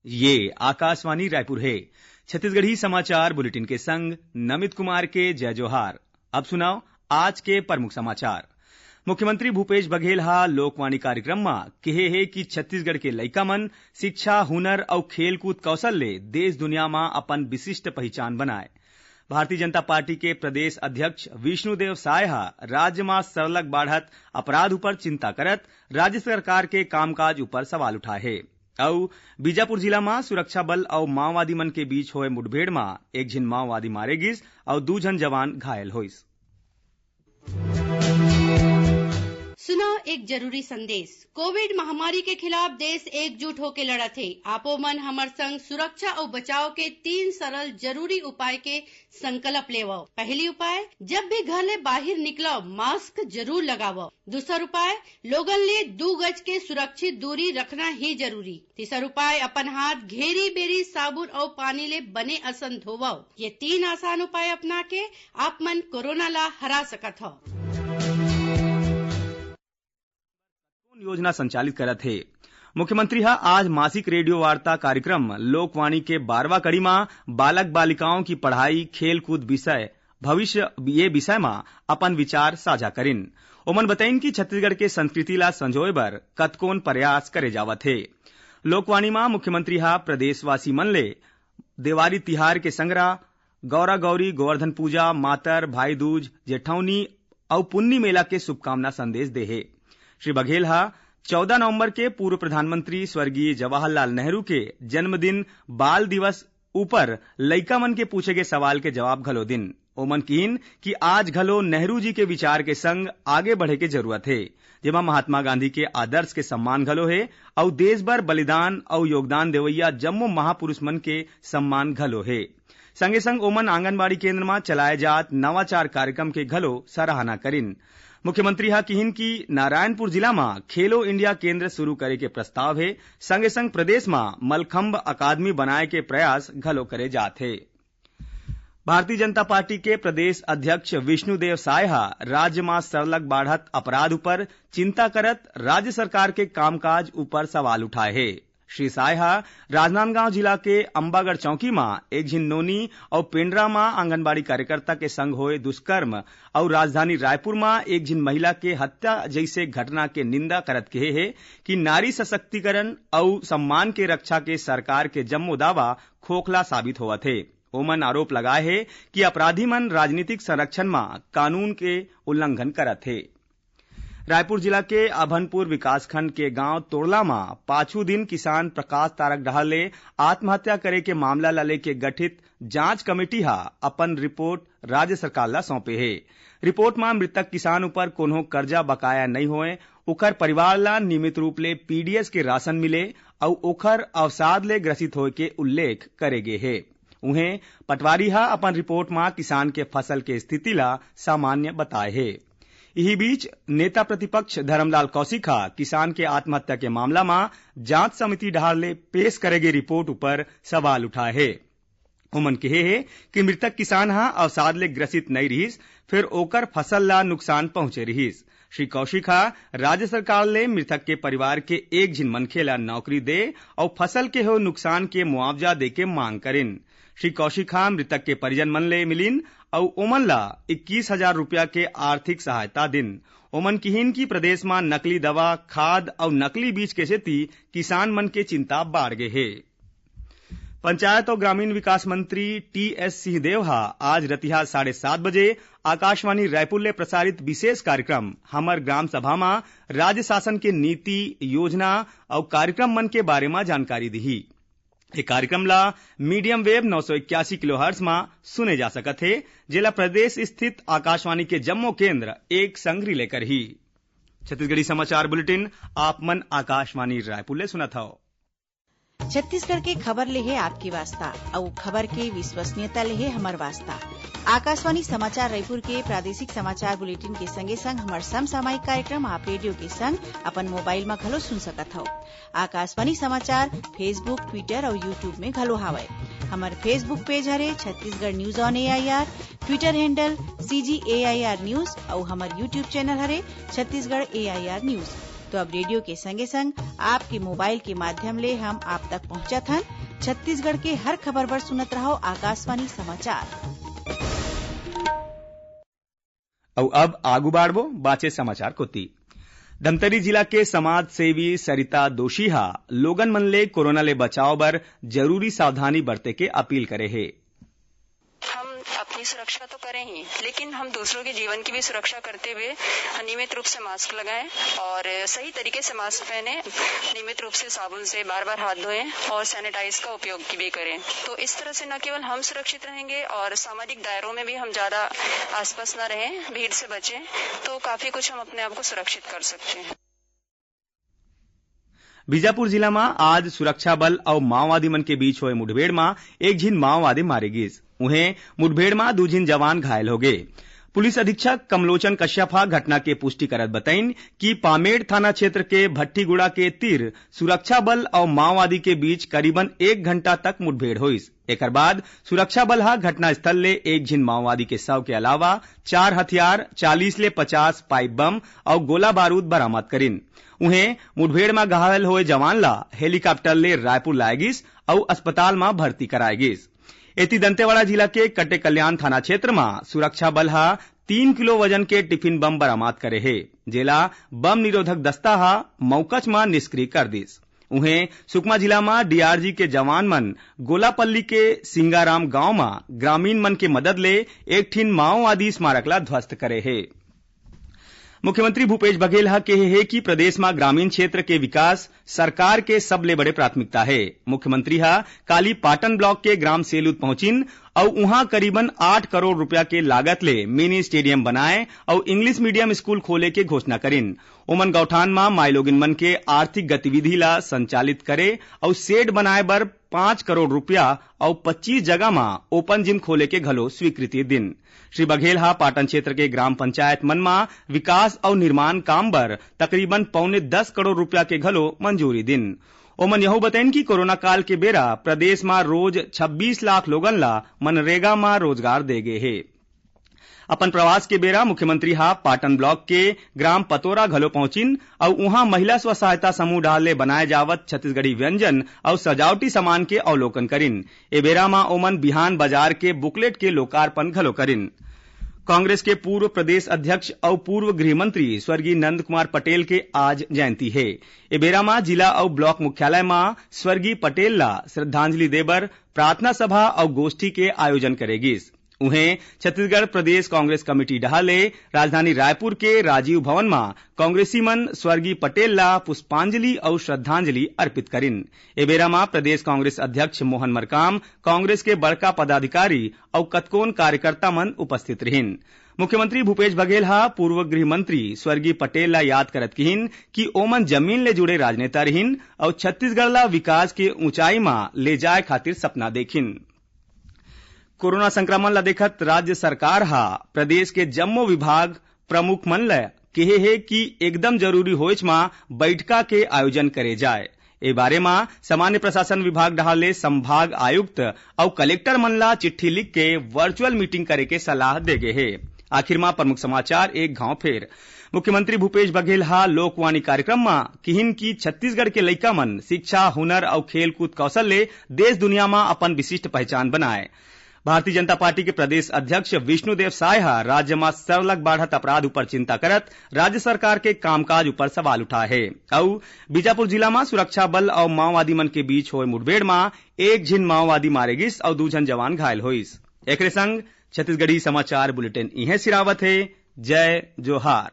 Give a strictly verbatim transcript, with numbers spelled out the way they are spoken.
ये आकाशवाणी रायपुर हे। छत्तीसगढ़ी समाचार बुलेटिन के संग नमित कुमार के जय जोहार। अब सुनव आज के प्रमुख समाचार। मुख्यमंत्री भूपेश बघेल ह लोकवाणी कार्यक्रम म केहे हे कि छत्तीसगढ़ के लइका मन शिक्षा, हुनर अउ खेलकूद कौशल ले देश दुनिया म अपन विशिष्ट पहिचान बनाए। भारतीय जनता पार्टी के प्रदेश अध्यक्ष विष्णुदेव साय ह राज्य म सरलग बाढ़त अपराध उपर चिंता करत राज्य सरकार के कामकाज उपर सवाल उठाए हे। अउ बीजापुर जिला म सुरक्षा बल अउ माओवादी मन के बीच होए मुठभेड़ म एक झिन माओवादी मारे गिस अउ दू झन जवान घायल होइस। सुनव एक जरूरी संदेश। कोविड महामारी के खिलाफ देश एकजुट होके लड़त हे। आपो मन हमर संग सुरक्षा अउ बचाव के तीन सरल जरूरी उपाय के संकल्प लेवव। पहली उपाय, जब भी घर ले बाहिर निकलव, मास्क जरूर लगावव। दूसर उपाय, लोगन ले दू गज के सुरक्षित दूरी रखना ही जरूरी। तीसर उपाय, अपन हाथ घेरी बेरी साबुन अउ पानी ले बने असन धोवव। ये तीन आसान उपाय अपना के आप मन कोरोना ला हरा सकत हव। कौन योजना संचालित करत हे? मुख्यमंत्री ह आज मासिक रेडियो वार्ता कार्यक्रम लोकवाणी के बारहवाँ कड़ी म बालक बालिकाओं की पढ़ाई, खेलकूद विषय, भविष्य, ये विषय म अपन विचार साझा करिन। ओमन बतइन कि छत्तीसगढ़ के संस्कृति ला संजोए बर कतकोन प्रयास करे जावत हे। लोकवाणी म मुख्यमंत्री ह प्रदेशवासी मन ले देवारी तिहार के संगरा गौरा गौरी, गोवर्धन पूजा, मातर, भाई दूज, जेठौनी अउ पुन्नी मेला के शुभकामना संदेश दे हे। श्री बघेल ह चौदह नवंबर के पूर्व प्रधानमंत्री स्वर्गीय जवाहरलाल नेहरू के जन्मदिन बाल दिवस ऊपर लइका मन के पूछे गे सवाल के जवाब घलो दिन। ओमन किहिन कि आज घलो नेहरू जी के विचार के संग आगे बढ़े के जरूरत हे, जेमा महात्मा गांधी के आदर्श के सम्मान घलो हे अउ देश बर बलिदान अउ योगदान देवइया जम्मो महापुरुष मन के सम्मान घलो हे। संगे संग ओमन आंगनबाड़ी केंद्र म चलाए जात नवाचार कार्यक्रम के घलो सराहना करिन। मुख्यमंत्री ह किहिन कि नारायणपुर जिला म खेलो इंडिया केंद्र शुरू करे के प्रस्ताव हे। संगे संग प्रदेश म मलखंभ अकादमी बनाए के प्रयास घलो करे जात हे। भारतीय जनता पार्टी के प्रदेश अध्यक्ष विष्णुदेव साय ह राज्य म सरलग बाढ़त अपराध उपर चिंता करत राज्य सरकार के कामकाज उपर सवाल उठाए हे। श्री साय ह राजनांदगांव जिला के अंबागढ़ चौकी म एक झिन नोनी अउ पेंड्रा म आंगनबाड़ी कार्यकर्ता के संग होए दुष्कर्म अउ राजधानी रायपुर म एक झिन महिला के हत्या जइसे घटना के निंदा करत केहे हे कि नारी सशक्तिकरण अउ सम्मान के रक्षा के सरकार के जम्मो दावा खोखला साबित होवत हे। ओमन आरोप लगाए हे कि अपराधी मन राजनीतिक संरक्षण म कानून के उल्लंघन करत हे। रायपुर जिला के अभनपुर विकासखंड के गांव तोड़ला म पाछू दिन किसान प्रकाश तारक डहर ले आत्महत्या करे के मामला ल लेके गठित जांच कमेटी ह अपन रिपोर्ट राज्य सरकार ल सौंपे हे। रिपोर्ट म मृतक किसान ऊपर कोनो कर्जा बकाया नइ होए, ओखर परिवार ल नियमित रूप ले पीडीएस के राशन मिले अउ ओखर अवसाद ले ग्रसित होए के उल्लेख करे गे हे। उहें, पटवारी ह अपन रिपोर्ट म किसान के फसल के स्थिति ल सामान्य बताए हे। इही बीच, नेता प्रतिपक्ष धर्मलाल कौशिक ह किसान के आत्महत्या के मामला म जांच समिति डहार ले पेश करे गे रिपोर्ट ऊपर सवाल उठाए हे। ओमन केहे हे कि मृतक किसान ह अवसाद ले ग्रसित नइ रिहिस, फेर ओकर फसल ल नुकसान पहुंचे रिहिस। श्री कौशिक ह राज्य सरकार ले मृतक के परिवार के एक झिन मनखे ल नौकरी दे अउ फसल के हो नुकसान के मुआवजा दे के मांग करिन। श्री कौशिक ह मृतक के परिजन मन ले मिलिन अउ ओमन ल इक्कीस हजार रुपया के आर्थिक सहायता दिन। ओमन किहिन कि प्रदेश म नकली दवा, खाद अउ नकली बीज के सेती किसान मन के चिंता बाढ़ गे हे। पंचायत अउ ग्रामीण विकास मंत्री टीएस सिंहदेव ह आज रतिहा साढ़े सात बजे आकाशवाणी रायपुर ले प्रसारित विशेष कार्यक्रम हमर ग्राम सभा म राज्य शासन के नीति, योजना अउ कार्यक्रम मन के बारे म जानकारी दिही। ये कार्यक्रम ला मीडियम वेव नौ सौ इक्यासी किलोहर्ट्ज म सुने जा सकत हे, जेला प्रदेश स्थित आकाशवाणी के जम्मो केंद्र एक संग रिले करही। छत्तीसगढ़ी समाचार बुलेटिन आप मन आकाशवाणी रायपुर ले सुनत हव। छत्तीसगढ़ के खबर ले हे आपके वास्ता, अउ खबर के विश्वसनीयता ले हे हमर वास्ता। आकाशवाणी समाचार रायपुर के प्रादेशिक समाचार बुलेटिन के संगे संग हमर समसामयिक कार्यक्रम आप रेडियो के संग अपन मोबाइल म घलो सुन सकत हव। आकाशवाणी समाचार Facebook, Twitter अउ YouTube में घलो हावय। हमर Facebook पेज हरे Chhattisgarh news on AIR, Twitter handle CG AIR news अउ हमर YouTube चैनल हरे छत्तीसगढ़ एआईआर न्यूज। तो अब रेडियो के संगे संग आपके मोबाइल के माध्यम ले हम आप तक पहुंचत हन। छत्तीसगढ़ के हर खबर बर सुनत रहव आकाशवाणी समाचार। अउ अब आगू बाढ़बो बाचे समाचार कोति। धमतरी जिला के समाज सेवी सरिता दोषी हा लोगन मन ले कोरोना ले बचाव बर जरूरी सावधानी बरते के अपील करे हे। हम अपनी सुरक्षा तो करें ही, लेकिन हम दूसरों के जीवन की भी सुरक्षा करते हुए नियमित रूप से मास्क लगाएं और सही तरीके से मास्क पहने, नियमित रूप से साबुन से बार बार हाथ धोएं और सैनिटाइज का उपयोग भी करें। तो इस तरह से न केवल हम सुरक्षित रहेंगे और सामाजिक दायरों में भी हम ज्यादा आसपास न रहें, भीड़ से बचें, तो काफी कुछ हम अपने आप को सुरक्षित कर सकते हैं। बीजापुर जिला म आज सुरक्षा बल अउ माओवादी मन के बीच होए मुठभेड़ म एक झिन माओवादी मारे गिस। उहें, मुठभेड़ म दू झिन जवान घायल होगे। पुलिस अधीक्षक कमलोचन कश्यप ह घटना के पुष्टि करत बतइन कि पामेड़ थाना क्षेत्र के भट्टीगुड़ा के तीर सुरक्षा बल अउ माओवादी के बीच करीबन एक घंटा तक मुठभेड़ होइस। एकर बाद सुरक्षा बल ह घटनास्थल ले एक झिन माओवादी के शव के अलावा चार हथियार, चालीस ले पचास पाइप बम अउ गोला बारूद बरामद करिन। उहें, मुठभेड़ म घायल होए जवान ला हेलीकॉप्टर ले रायपुर लाए गिस अउ अस्पताल म भर्ती कराए गिस। एती दंतेवाड़ा जिला के कटेकल्याण थाना क्षेत्र म सुरक्षा बल ह तीन किलो वजन के टिफिन बम बरामद करे हे, जेला बम निरोधक दस्ता ह मौकच म निष्क्रिय कर दिस। उहें, सुकमा जिला म डीआरजी के जवान मन गोलापल्ली के सिंगाराम गांव म ग्रामीण मन के मदद ले एक ठिन माओवादी स्मारक ला ध्वस्त करे हे। मुख्यमंत्री भूपेश बघेल ह केहे हे कि प्रदेश म ग्रामीण क्षेत्र के विकास सरकार के सबले बड़े प्राथमिकता हे। मुख्यमंत्री ह काली पाटन ब्लॉक के ग्राम सेलूद पहुंचिन अउ उहां करीबन आठ करोड़ रुपया के लागत ले मिनी स्टेडियम बनाए अउ इंग्लिश मीडियम स्कूल खोले के घोषणा करिन। ओमन गौठान म माईलोगिन मन के आर्थिक गतिविधि ला संचालित करे अउ शेड बनाए बर पाँच करोड़ रुपया अउ पच्चीस जगह म ओपन जिम खोले के घलो स्वीकृति दिन। श्री बघेल ह पाटन क्षेत्र के ग्राम पंचायत मन म विकास अउ निर्माण काम बर तकरीबन पौने दस करोड़ रुपया के घलो मंजूरी दिन। ओमन यहू बतइन कि कोरोना काल के बेरा प्रदेश म रोज छब्बीस लाख लोगन ला मनरेगा म रोजगार दे गे हे। अपन प्रवास के बेरा मुख्यमंत्री ह पाटन ब्लॉक के ग्राम पतोरा घलो पहुंचिन अउ उहां महिला स्व सहायता समूह डहार ले बनाए जावत छत्तीसगढ़ी व्यंजन अउ सजावटी सामान के अवलोकन करिन। ए बेरा म ओमन बिहान बाजार के बुकलेट के लोकार्पण घलो करिन। कांग्रेस के पूर्व प्रदेश अध्यक्ष अउ पूर्व गृह मंत्री स्वर्गीय नंद कुमार पटेल के आज जयंती हे। ए बेरा म जिला अउ ब्लॉक मुख्यालय म स्वर्गीय पटेल ला श्रद्धांजलि देबर प्रार्थना सभा अउ गोष्ठी के आयोजन करे गिस। उहें, छत्तीसगढ़ प्रदेश कांग्रेस कमेटी डहार ले राजधानी रायपुर के राजीव भवन म कांग्रेसी मन स्वर्गीय पटेल ला पुष्पांजलि अउ श्रद्धांजलि अर्पित करिन। ए बेरा म प्रदेश कांग्रेस अध्यक्ष मोहन मरकाम, कांग्रेस के बड़का पदाधिकारी अउ कतकोन कार्यकर्ता मन उपस्थित रिहिन। मुख्यमंत्री भूपेश बघेल ह पूर्व गृह मंत्री स्वर्गीय पटेल ला याद करत किहिन कि ओमन जमीन ले जुड़े राजनेता रिहिन अउ छत्तीसगढ़ ला विकास के ऊंचाई म ले जाए खातिर सपना देखिन। कोरोना संक्रमण ला देखत राज्य सरकार ह प्रदेश के जम्मो विभाग प्रमुख मन ल केहे हे कि एकदम जरूरी होएच म बइठका के आयोजन करे जाए। ए बारे म सामान्य प्रशासन विभाग डहार ले संभाग आयुक्त अउ कलेक्टर मन ला चिट्ठी लिख के वर्चुअल मीटिंग करे के सलाह दे गे हे। आखिर म प्रमुख समाचार एक घांव फेर। मुख्यमंत्री भूपेश बघेल ह लोकवाणी कार्यक्रम म किहिन कि छत्तीसगढ़ के लइका मन शिक्षा, हुनर अउ खेलकूद कौशल ले देश दुनिया म अपन विशिष्ट पहचान बनाए। भारतीय जनता पार्टी के प्रदेश अध्यक्ष विष्णुदेव साय ह राज्य म सरलग बाढ़त अपराध ऊपर चिंता करत राज्य सरकार के कामकाज ऊपर सवाल उठाए हे अउ बीजापुर जिला म सुरक्षा बल अउ माओवादी मन के बीच होए मुठभेड़ म एक झिन माओवादी मारे गिस अउ दू झन जवान घायल होइस। एकरे संग छत्तीसगढ़ी समाचार बुलेटिन इहें सिरावत हे। जय जोहार।